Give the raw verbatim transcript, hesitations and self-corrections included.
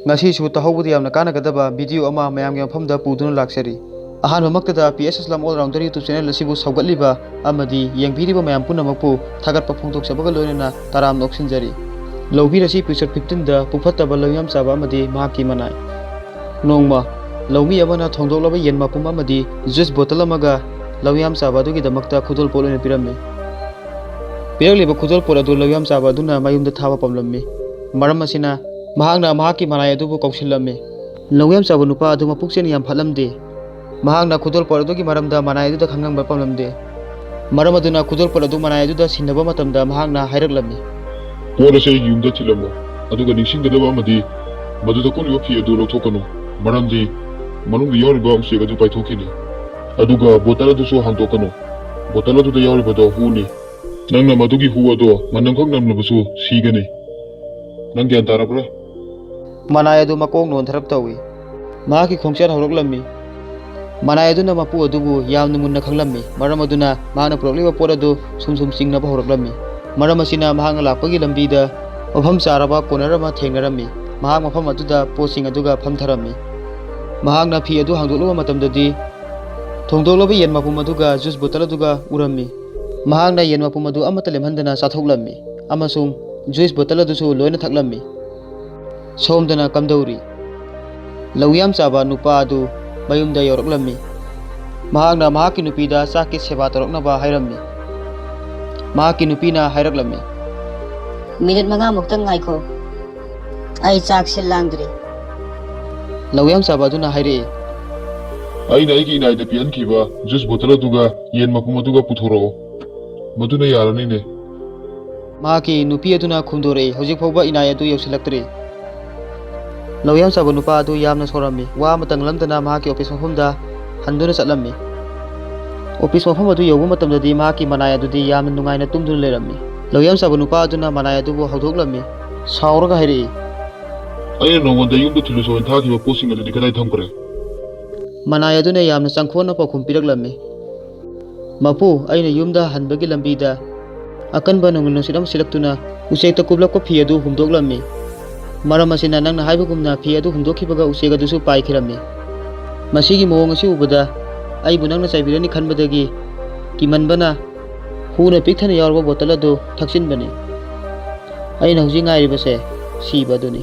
ꯉꯁꯤꯁꯨ ꯇꯥꯍꯧꯕꯗ ꯌꯥꯝꯅ ꯀꯥꯟꯅꯒꯗꯕ video ꯑꯃ ꯃꯌꯥꯝꯒꯤ ꯃꯐꯝꯗ ꯄꯨꯗꯨꯅ ꯂꯥꯛꯆꯔꯤ꯫ ꯑꯍꯥꯟꯕꯃꯛꯇꯗ P S Slam All Rounder YouTube channel ꯑꯁꯤꯕꯨ ꯁꯧꯒꯠꯂꯤꯕ ꯑꯃꯗꯤ ꯌꯦꯡꯕꯤꯔꯤꯕ ꯃꯌꯥꯝ ꯄꯨꯝꯅꯃꯛꯄꯨ ꯊꯥꯒꯠꯄ ꯐꯣꯡꯗꯣꯛꯆꯕꯒ ꯂꯣꯏꯅꯅ ꯇꯔꯥꯝꯅ ꯑꯣꯛꯁꯤꯟꯖꯔꯤ꯫ ꯂꯧꯕꯤꯔꯁꯤ episode fifteen ꯗ ꯄꯨꯐꯠꯇꯕ ꯂꯧꯌꯥꯝ ꯆꯥꯕ ꯑꯃꯗꯤ ꯃꯍꯥꯛꯀꯤ ꯃꯅꯥꯏ꯫ ꯅꯣꯡꯃ ꯂꯧꯃꯤ ꯑꯃꯅ ꯊꯣꯡꯗꯣꯛꯂꯕ ꯌꯦꯟ ꯃꯄꯨꯝ ꯑꯃꯗꯤ juice bottle ꯑꯃꯒ ꯂꯧꯌꯥꯝ ꯆꯥꯕ ꯑꯗꯨꯒꯤꯗꯃꯛꯇ ꯈꯨꯗꯣꯜꯄꯣꯠ ꯑꯣꯏꯅ ꯄꯤꯔꯝꯃꯤ꯫ ꯄꯤꯔꯛꯂꯤꯕ ꯈꯨꯗꯣꯜꯄꯣꯠ ꯑꯗꯨ ꯂꯧꯌꯥꯝ ꯆꯥꯕ ꯑꯗꯨꯅ ꯃꯌꯨꯝꯗ ꯊꯥꯕ ꯄꯥꯝꯂꯝꯃꯤ꯫ ꯃꯔꯝ ꯑꯁꯤꯅ ꯃꯍꯥꯛꯅ ꯃꯍꯥꯛꯀꯤ ꯃꯅꯥꯏ ꯑꯗꯨꯕꯨ ꯀꯧꯁꯤꯜꯂꯝꯃꯤ꯫ ꯂꯧꯌꯥꯝ ꯆꯥꯕ ꯅꯨꯄꯥ ꯑꯗꯨ ꯃꯄꯨꯛꯆꯦꯜ ꯌꯥꯝ ꯐꯠꯂꯝꯗꯦ꯫ ꯃꯍꯥꯛꯅ ꯈꯨꯗꯣꯜꯄꯣꯠ ꯑꯗꯨꯒꯤ ꯃꯔꯝꯗ ꯃꯅꯥꯏ ꯑꯗꯨꯗ ꯈꯪꯍꯟꯕ ꯄꯥꯝꯂꯝꯗꯦ꯫ ꯃꯔꯝ ꯑꯗꯨꯅ ꯈꯨꯗꯣꯜꯄꯣꯠ ꯑꯗꯨ ꯃꯅꯥꯏ ꯑꯗꯨꯗ ꯁꯤꯟꯅꯕ ꯃꯇꯝꯗ ꯃꯍꯥꯛꯅ ꯍꯥꯏꯔꯛꯂꯝꯃꯤ꯫ "ꯄꯣꯠ ꯑꯁꯤ ꯑꯩꯒꯤ ꯌꯨꯝꯗ ꯊꯤꯜꯂꯝꯃꯨ, ꯑꯗꯨꯒ ꯅꯤꯡꯁꯤꯡꯒꯗꯕ ꯑꯃꯗꯤ ꯃꯗꯨꯗ ꯀꯨꯠꯂꯤꯕ ꯐꯤ ꯑꯗꯨ ꯂꯧꯊꯣꯛꯀꯅꯨ, ꯃꯔꯝꯗꯤ ꯃꯅꯨꯡꯗ ꯌꯥꯎꯔꯤꯕ ꯎꯆꯦꯛ ꯑꯗꯨ ꯄꯥꯏꯊꯣꯛꯈꯤꯅꯤ꯫ ꯑꯗꯨꯒ bottle ꯑꯗꯨꯁꯨ ꯍꯥꯡꯗꯣꯛꯀꯅꯨ꯫ Bottle ꯑꯗꯨꯗ ꯌꯥꯎꯔꯤꯕꯗꯣ ꯍꯨꯅꯤ꯫ ꯅꯪꯅ ꯃꯗꯨꯒꯤ ꯍꯨ ꯑꯗꯣ ꯃꯅꯝꯈꯛ ꯅꯝꯂꯕꯁꯨ ꯁꯤꯒꯅꯤ꯫ ꯅꯪ ꯒ꯭ꯌꯥꯟ ꯇꯥꯔꯕ꯭ꯔꯥ?" ꯃꯅꯥꯏ ꯑꯗꯨ ꯃꯀꯣꯛ ꯅꯣꯟꯊꯔꯞ ꯇꯧꯏ꯫ ꯃꯍꯥꯛꯀꯤ ꯈꯣꯡꯆꯠ ꯍꯧꯔꯛꯂꯝꯃꯤ꯫ ꯃꯅꯥꯏ ꯑꯗꯨꯅ ꯃꯄꯨ ꯑꯗꯨꯕꯨ ꯌꯥꯝꯅ ꯃꯨꯟꯅ ꯈꯪꯂꯝꯃꯤ, ꯃꯔꯝ ꯑꯗꯨꯅ ꯃꯍꯥꯛꯅ ꯄꯨꯔꯛꯂꯤꯕ ꯄꯣꯠ ꯑꯗꯨ ꯁꯨꯝ ꯁꯨꯝ ꯆꯤꯡꯅꯕ ꯍꯧꯔꯛꯂꯝꯃꯤ꯫ ꯃꯔꯝ ꯑꯁꯤꯅ ꯃꯍꯥꯛꯅ ꯂꯥꯛꯄꯒꯤ ꯂꯝꯕꯤꯗ ꯃꯐꯝ ꯆꯥꯔꯕ corner ꯑꯃ ꯊꯦꯡꯅꯔꯝꯃꯤ꯫ ꯃꯍꯥꯛ ꯃꯐꯝ ꯑꯗꯨꯗ ꯄꯣꯠꯁꯤꯡ ꯑꯗꯨꯒ ꯐꯝꯊꯔꯝꯃꯤ꯫ ꯃꯍꯥꯛꯅ ꯐꯤ ꯑꯗꯨ ꯍꯥꯡꯗꯣꯛꯂꯨꯕ ꯃꯇꯝꯗꯗꯤ, ꯊꯣꯡꯗꯣꯛꯂꯕ ꯌꯦꯟ ꯃꯄꯨꯝ ꯑꯗꯨꯒ juice bottle ꯑꯗꯨꯒ ꯎꯔꯝꯃꯤ꯫ ꯃꯍꯥꯛꯅ ꯌꯦꯟ ꯃꯄꯨꯝ ꯑꯗꯨ ꯑꯃꯠꯇ ꯂꯦꯝꯍꯟꯗꯅ ꯆꯥꯊꯣꯛꯂꯝꯃꯤ ꯑꯃꯁꯨꯡ juice bottle ꯑꯗꯨꯁꯨ ꯂꯣꯏꯅ ꯊꯛꯂꯝꯃꯤ꯫ ꯁꯣꯝꯗꯅ ꯀꯝꯗꯧꯔꯤ? ꯂꯧꯌꯥꯝ ꯆꯥꯕ ꯅꯨꯄꯥ ꯑꯗꯨ ꯃꯌꯨꯝꯗ ꯌꯧꯔꯛꯂꯝꯃꯤ꯫ ꯃꯍꯥꯛꯅ ꯃꯍꯥꯛꯀꯤ ꯅꯨꯄꯤꯗ ꯆꯥꯛꯀꯤ ꯁꯦꯕꯥ ꯇꯧꯔꯛꯅꯕ ꯍꯥꯏꯔꯝꯃꯤ꯫ ꯃꯍꯥꯛꯀꯤ ꯅꯨꯄꯤꯅ ꯍꯥꯏꯔꯛꯂꯝꯃꯤ꯫ "ꯃꯤꯅꯤꯠ ꯃꯉꯥꯃꯨꯛꯇꯪ ꯉꯥꯏꯈꯣ, ꯑꯩ ꯆꯥꯛꯁꯦ ꯂꯥꯝꯗ꯭ꯔꯤ꯫" ꯂꯧꯌꯥꯝ ꯆꯥꯕ ꯑꯗꯨꯅ ꯍꯥꯏꯔꯛꯏ꯫ "ꯑꯩꯅ ꯑꯩꯒꯤ ꯏꯅꯥꯏꯗ ꯄꯤꯍꯟꯈꯤꯕ juice bottle ꯑꯗꯨꯒ ꯌꯦꯟ ꯃꯄꯨꯝ ꯑꯗꯨꯒ ꯄꯨꯊꯣꯔꯛꯑꯣ꯫ ꯃꯗꯨꯅ ꯌꯥꯔꯅꯤꯅꯦ꯫" ꯃꯍꯥꯛꯀꯤ ꯅꯨꯄꯤ ꯑꯗꯨꯅ ꯈꯨꯝꯗꯣꯔꯛꯏ, "ꯍꯧꯖꯤꯛ ꯐꯥꯎꯕ ꯏꯅꯥꯏ ꯑꯗꯨ ꯌꯧꯁꯤꯜꯂꯛꯇ꯭ꯔꯤ꯫" ꯂꯧꯌꯥꯝ ꯆꯥꯕ ꯅꯨꯄꯥ ꯑꯗꯨ ꯌꯥꯝꯅ ꯁꯥꯎꯔꯝꯃꯤ꯫ ꯋꯥ ꯑꯃꯇ ꯉꯥꯡꯂꯝꯗꯅ ꯃꯍꯥꯛꯀꯤ office ꯃꯐꯝꯗ ꯍꯟꯗꯨꯅ ꯆꯠꯂꯝꯃꯤ꯫ Office ꯃꯐꯝ ꯑꯗꯨ ꯌꯧꯕ ꯃꯇꯝꯗꯗꯤ ꯃꯍꯥꯛꯀꯤ ꯃꯅꯥꯏ ꯑꯗꯨꯗꯤ ꯌꯥꯝꯅ ꯅꯨꯡꯉꯥꯏꯅ ꯇꯨꯝꯗꯨꯅ ꯂꯩꯔꯝꯃꯤ꯫ ꯂꯧꯌꯥꯝ ꯆꯥꯕ ꯅꯨꯄꯥ ꯑꯗꯨꯅ ꯃꯅꯥꯏ ꯑꯗꯨꯕꯨ ꯍꯧꯗꯣꯛꯂꯝꯃꯤ꯫ ꯁꯥꯎꯔꯒ ꯍꯥꯏꯔꯛꯏ, "ꯑꯩꯅ ꯅꯉꯣꯟꯗ ꯌꯨꯝꯗ ꯊꯤꯜꯂꯨ ꯆꯣꯅ ꯊꯥꯈꯤꯕ ꯄꯣꯠꯁꯤꯡ ꯑꯗꯨꯗꯤ ꯀꯗꯥꯏ ꯊꯝꯈ꯭ꯔꯦ?" ꯃꯅꯥꯏ ꯑꯗꯨꯅ ꯌꯥꯝꯅ ꯆꯪꯈꯣꯟꯅ ꯄꯥꯎꯈꯨꯝ ꯄꯤꯔꯛꯂꯝꯃꯤ꯫ "ꯃꯄꯨ, ꯑꯩꯅ ꯌꯨꯝꯗ ꯍꯟꯕꯒꯤ ꯂꯝꯕꯤꯗ ꯑꯀꯟꯕ ꯅꯣꯡꯂꯩ ꯅꯨꯡꯁꯤꯠ ꯑꯃ ꯁꯤꯜꯂꯛꯇꯨꯅ ꯎꯆꯦꯛꯇ ꯀꯨꯞꯂꯛꯄ ꯐꯤ ꯑꯗꯨ ꯍꯨꯝꯗꯣꯛꯂꯝꯃꯤ꯫" ꯃꯔꯝ ꯑꯁꯤꯅ ꯅꯪꯅ ꯍꯥꯏꯕꯒꯨꯝꯅ ꯐꯤ ꯑꯗꯨ ꯍꯨꯟꯗꯣꯛꯈꯤꯕꯒ ꯎꯆꯦꯛ ꯑꯗꯨꯁꯨ ꯄꯥꯏꯈꯤꯔꯝꯃꯤ꯫ ꯃꯁꯤꯒꯤ ꯃꯑꯣꯡ ꯑꯁꯤ ꯎꯕꯗ ꯑꯩꯕꯨ ꯅꯪꯅ ꯆꯩꯕꯤꯔꯅꯤ ꯈꯟꯕꯗꯒꯤ ꯀꯤꯃꯟꯕꯅ ꯍꯨꯅ ꯄꯤꯛ ꯊꯟꯅ ꯌꯥꯎꯔꯕ ꯕꯣꯇꯜ ꯑꯗꯨ ꯊꯛꯆꯤꯟꯕꯅꯤ꯫ ꯑꯩꯅ ꯍꯧꯖꯤꯛ ꯉꯥꯏꯔꯤꯕꯁꯦ ꯁꯤꯕ ꯑꯗꯨꯅꯤ꯫